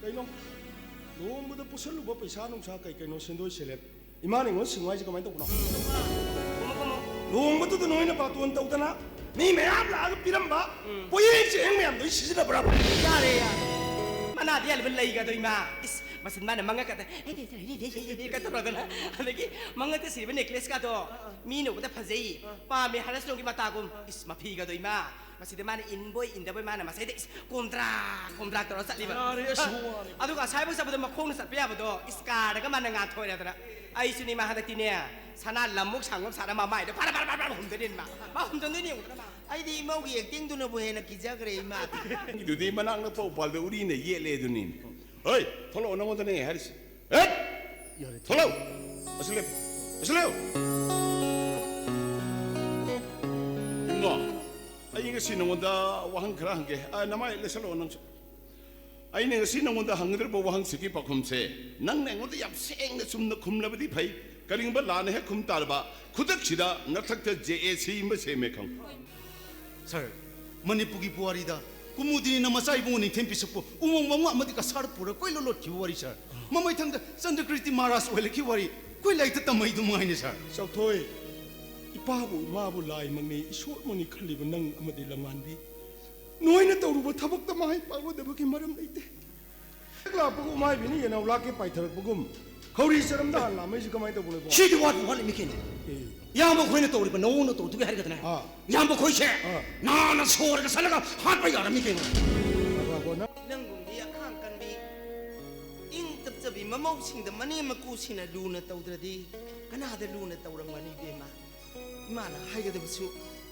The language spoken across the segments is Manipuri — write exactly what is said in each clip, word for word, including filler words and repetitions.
ꯀꯩꯅꯣ? ꯂꯨꯍꯣꯡꯕꯗ ꯄꯨꯁꯜꯂꯨꯕ ꯄꯩꯁꯥ ꯅꯨꯡꯁꯥ ꯀꯩ ꯀꯩꯅꯣ, ꯁꯦꯟꯗꯣꯏ ꯁꯦꯂꯦꯞ, ꯏꯃꯥꯅ ꯑꯩꯉꯣꯟꯗ ꯁꯤꯡꯉꯨ ꯍꯥꯏꯁꯦ ꯀꯃꯥꯏꯅ ꯇꯧꯕꯅꯣ? ꯂꯨꯍꯣꯡꯕꯗꯨꯗ ꯅꯣꯏꯅ ꯕꯥꯇꯣꯟ ꯇꯧꯗꯅ ꯃꯤ ꯃꯌꯥꯝ ꯂꯥꯛꯑꯒ ꯄꯤꯔꯝꯕ ꯄꯣꯌꯦꯡ ꯆꯦꯡ ꯃꯌꯥꯝꯗꯣ ꯑꯩ ꯁꯤꯖꯤꯟꯅꯕ꯭ꯔꯕ? ꯌꯥꯔꯦ, ꯌꯥꯔꯦ꯫ ꯃꯅꯥꯗꯤ ꯌꯥꯜꯂꯕ ꯂꯩꯒꯗꯣ, ꯏꯃꯥ꯫ ꯏꯁ, ꯃꯁꯤꯟ ꯃꯥꯅ ꯃꯉꯛꯀꯗ ꯀ ꯇꯧꯔꯗꯅ, ꯑꯗꯒꯤ ꯃꯉꯛꯇ ꯁꯤꯔꯤꯕ ꯅꯦꯀ꯭ꯂꯦꯁꯀꯗꯣ ꯃꯤꯅ ꯎꯕꯗ ꯐꯖꯩ, ꯄꯥꯝꯃꯦ ꯍꯥꯏꯔꯁꯨ ꯅꯣꯡꯒꯤ ꯃꯇꯥꯒꯨꯝ꯫ ꯏꯁ, ꯃꯐꯤꯒꯗꯣ, ꯏꯃꯥ꯫ ꯃꯁꯤꯗ ꯃꯥꯅ ꯏꯟꯕꯣꯏ ꯏꯟꯗꯕꯣꯏ ꯃꯥꯅ ꯃꯁꯩꯗ, ꯏꯁ, ꯀꯣꯝꯗ꯭ꯔꯥ ꯀꯣꯝꯗ꯭ꯔꯥ ꯇꯧꯔ ꯆꯠꯂꯤꯕ꯫ ꯌꯥꯔꯦ, ꯑꯁ, ꯋꯥꯔꯦ꯫ ꯑꯗꯨꯒ ꯑꯁꯥꯏꯕꯧ ꯆꯠꯄꯗ ꯃꯈꯣꯡꯅ ꯆꯠꯄ ꯌꯥꯕꯗꯣ, ꯏꯁ, ꯀꯥꯔꯒ ꯃꯥꯅ ꯉꯥꯟꯊꯣꯏꯔꯗꯅ꯫ ꯑꯩꯁꯨꯅꯤ ꯃꯥ ꯍꯟꯗꯛꯇꯤꯅꯦ, ꯁꯅꯥ ꯂꯝꯃꯨꯛ ꯁꯥꯡꯕ ꯁꯥꯔ ꯃꯃꯥꯏꯗ ꯐꯔ ꯐꯔ ꯐꯔ ꯐꯔ ꯍꯨꯝꯗꯣꯏꯅꯦ ꯃꯥ꯫ ꯃꯥ ꯍꯨꯝꯗꯣꯏꯅꯦ ꯌꯦꯡꯉꯨꯗꯅ ꯃꯥ꯫ ꯑꯩꯗꯤ ꯏꯃꯧꯒꯤ ꯑꯦꯛꯇꯤꯡꯗꯨꯅꯕꯨ ꯍꯦꯟꯅ ꯀꯤꯖꯈ꯭ꯔꯦ, ꯏꯃꯥ꯫ ꯑꯗꯨꯗꯤ ꯃꯅꯥꯛ ꯅꯛꯄ ꯎꯄꯥꯜꯗ ꯎꯔꯤꯅ ꯌꯦꯠꯂꯦ ꯑꯗꯨꯅꯤ꯫ ꯍꯣꯏ, ꯊꯣꯛꯂꯛꯑꯣ, ꯅꯉꯣꯟꯗꯅꯦ ꯍꯥꯏꯔꯤꯁꯤ꯫ ꯍꯦꯠ! ꯌꯥꯔꯦ, ꯊꯣꯛꯂꯛꯑꯣ꯫ ꯑꯁꯤ ꯂꯦꯞꯄꯨ꯫ ꯑꯁꯤ ꯂꯦꯞꯄꯨ꯫ ꯏꯕꯨꯡꯉꯣ, ꯑꯩ ꯉꯁꯤ ꯅꯉꯣꯟꯗ ꯋꯥꯍꯪ ꯈꯔ ꯍꯪꯒꯦ꯫ ꯑ, ꯅꯃꯥꯏ ꯂꯩꯁꯜꯂꯛꯑꯣ ꯅꯪꯁꯨ꯫ ꯑꯩꯅ ꯉꯁꯤ ꯅꯉꯣꯟꯗ ꯍꯪꯒꯗꯧꯔꯤꯕ ꯋꯥꯍꯪꯁꯤꯒꯤ ꯄꯥꯎꯈꯨꯝꯁꯦ ꯅꯪꯅ ꯑꯩꯉꯣꯟꯗ ꯌꯥꯝ ꯁꯦꯡꯅ ꯆꯨꯝꯅ ꯈꯨꯝꯂꯕꯗꯤ ꯐꯩ꯫ ꯀꯔꯤꯒꯨꯝꯕ ꯂꯥꯟꯅ ꯍꯦꯛ ꯈꯨꯝ ꯇꯥꯔꯕ, ꯈꯨꯗꯛꯁꯤꯗ ꯅꯊꯛꯇ ꯖꯦ ꯑꯦ ꯁꯤ ꯑꯃ ꯁꯦꯝꯃꯦ ꯈꯪꯉꯨ꯫ ꯁꯥꯔ, ꯃꯅꯤꯄꯨꯔꯒꯤ ꯄꯨꯋꯥꯔꯤꯗ ꯀꯨꯃꯨꯗꯤꯅꯤꯅ ꯃꯆꯥ ꯏꯕꯨꯡꯉꯣ ꯅꯤꯡꯊꯦꯝ ꯄꯤꯁꯛꯄꯨ ꯎꯃꯪ ꯋꯥꯃꯪ ꯑꯃꯗꯤ ꯀꯁꯥꯔ ꯄꯨꯔ ꯀꯣꯏꯂꯣꯠ ꯂꯣꯠꯈꯤꯕ ꯋꯥꯔꯤ, ꯁꯥꯔ꯫ ꯃꯃꯩꯊꯪꯗ ꯆꯟꯗ꯭ꯔꯀ꯭ꯔꯤꯇꯤ ꯃꯍꯥꯔꯥꯖ ꯑꯣꯏꯍꯜꯂꯛꯈꯤꯕ ꯋꯥꯔꯤ ꯑꯩꯈꯣꯏ ꯂꯥꯏꯔꯤꯛꯇ ꯇꯝꯃꯛꯏꯗꯨ ꯃꯉꯥꯏꯅꯦ, ꯁꯥꯔ꯫ ꯆꯥꯎꯊꯣꯏ, ꯏꯄꯥꯕꯨ ꯏꯃꯥꯕꯨ ꯂꯥꯏꯃꯛꯅꯤ, ꯏꯁꯣꯔꯃꯛꯅꯤ ꯈꯜꯂꯤꯕ ꯅꯪ ꯑꯃꯗꯤ ꯂꯝꯉꯥꯟꯕꯤ, ꯅꯣꯏꯅ ꯇꯧꯔꯨꯕ ꯊꯕꯛꯇ ꯃꯥꯏ ꯄꯥꯛꯂꯣꯏꯗꯕꯒꯤ ꯃꯔꯝ ꯂꯩꯇꯦ꯫ ꯍꯦꯛ ꯂꯥꯛꯄꯒ ꯎꯃꯥꯏꯕꯤꯅ ꯌꯦꯅꯥꯎ ꯂꯥꯛꯀꯦ ꯄꯥꯏꯊꯔꯛꯄꯒꯨꯝ ꯈꯧꯔꯤ ꯆꯔꯝꯗ ꯍꯥꯟꯅ ꯂꯥꯝꯃꯛꯏꯁꯦ ꯀꯃꯥꯏꯅ ꯇꯧꯕꯅꯣ ꯏꯕꯨꯡꯉꯣ? ꯁꯤꯗꯤ ꯋꯥꯠꯄꯨ ꯋꯥꯠꯂꯤꯃꯤ ꯀꯩꯅꯣ꯫ ꯑꯦ꯫ ꯏꯌꯥꯝꯕ ꯈꯣꯏꯅ ꯇꯧꯔꯤꯕ ꯅꯑꯣꯡ ꯅꯇꯧꯗꯨꯒꯤ ꯍꯥꯏꯔꯒꯗꯅꯦ꯫ ꯑꯥ꯫ ꯏꯌꯥꯝꯕ ꯈꯣꯏꯁꯦ ꯑꯥ꯫ ꯅꯥꯅ ꯁꯣꯔꯒ ꯆꯠꯂꯒ ꯍꯥꯠꯄ ꯌꯥꯔꯝꯃꯤ ꯀꯩꯅꯣ꯫ ꯕꯥꯕꯥ, ꯅꯪ ꯅꯪꯒꯨꯝꯕꯤ ꯑꯈꯥꯡ ꯀꯟꯕꯤ, ꯏꯪ ꯇꯞꯆꯕꯤ ꯃꯃꯧꯁꯤꯡꯗ ꯃꯅꯦꯝ ꯃꯀꯨꯁꯤꯡꯅ ꯂꯨꯅ ꯇꯧꯗ꯭ꯔꯗꯤ ꯀꯅꯥꯗ ꯂꯨꯅ ꯇꯧꯔꯝꯒꯅꯤ, ꯏꯕꯦꯝꯃ? ꯏꯃꯥꯅ ꯍꯥꯏꯒꯗꯕꯁꯨ,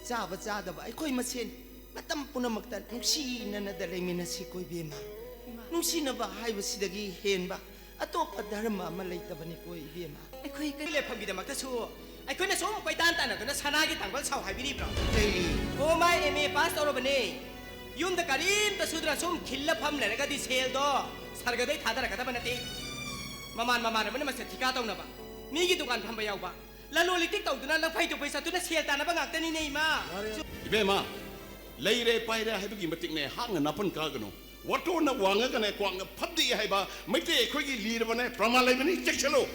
ꯆꯥꯕ ꯆꯥꯗꯕ ꯑꯩꯈꯣꯏ ꯃꯁꯦꯟ ꯃꯇꯝ ꯄꯨꯝꯅꯃꯛꯇ ꯅꯨꯡꯁꯤꯅꯅꯗ ꯂꯩꯃꯤꯟꯅꯁꯤꯀꯣ, ꯏꯕꯦꯝꯃ꯫ ꯏꯃꯥ꯫ ꯅꯨꯡꯁꯤꯅꯕ ꯍꯥꯏꯕꯁꯤꯗꯒꯤ ꯍꯦꯟꯕ ꯑꯇꯣꯞꯄ ꯙꯔꯃ ꯑꯃ ꯂꯩꯇꯕꯅꯤꯀꯣ, ꯏꯕꯦꯝꯃ꯫ ꯑꯩꯈꯣꯏ ꯀꯔꯤ ꯂꯩꯐꯝꯒꯤꯗꯃꯛꯇꯁꯨ ꯑꯩꯈꯣꯏꯅ ꯁꯨꯝ ꯀꯣꯏꯇꯥꯟ ꯇꯥꯟꯅꯗꯨꯅ ꯁꯅꯥꯒꯤ ꯊꯥꯡꯒꯜ ꯁꯥꯎ ꯍꯥꯏꯕꯤꯔꯤꯕ꯭ꯔꯣ? ꯂꯩꯔꯤ꯫ ꯑꯣ, ꯃꯥ ꯑꯦꯝ ꯑꯦ ꯄꯥꯁ ꯇꯧꯔꯕꯅꯦ꯫ ꯌꯨꯝꯗ ꯀꯔꯤꯝꯇ ꯁꯨꯗꯅ ꯁꯨꯝ ꯈꯤꯜꯂ ꯐꯝ ꯂꯩꯔꯒꯗꯤ ꯁꯦꯜꯗꯣ ꯁꯔꯒꯗꯩ ꯊꯥꯗꯔꯛꯀꯗꯕ ꯅꯠꯇꯦ꯫ ꯃꯃꯥꯟ ꯃꯃꯥꯟꯅꯕꯅ ꯃꯁꯦ ꯊꯤꯀꯥ ꯇꯧꯅꯕ, ꯃꯤꯒꯤ ꯗꯨꯀꯥꯟ ꯐꯝꯕ ꯌꯥꯎꯕ, ꯂꯂꯣꯟ ꯏꯇꯤꯛ ꯇꯧꯗꯨꯅ ꯂꯪꯐꯩ ꯇꯨꯐꯩ ꯆꯠꯇꯨꯅ ꯁꯦꯜ ꯇꯥꯟꯅꯕ ꯉꯥꯛꯇꯅꯤꯅꯦ, ꯏꯃꯥ꯫ ꯏꯕꯦꯝꯃ, ꯂꯩꯔꯦ ꯄꯥꯏꯔꯦ ꯍꯥꯏꯕꯒꯤ ꯃꯇꯤꯛꯅꯦ ꯍꯥꯡꯅ ꯅꯥꯄꯟ ꯀꯥꯒꯅꯨ꯫ ꯋꯥꯇꯣꯟꯅ ꯋꯥꯡꯉꯒꯅꯦ ꯀ꯭ꯋꯥꯛꯅ ꯐꯝꯗꯦꯛ ꯍꯥꯏꯕ ꯃꯩꯇꯩ ꯑꯩꯈꯣꯏꯒꯤ ꯂꯤꯔꯕꯅꯦ, ꯄ꯭ꯔꯃꯥꯟ ꯂꯩꯕꯅꯤ, ꯆꯦꯛꯁꯤꯜꯂꯨ꯫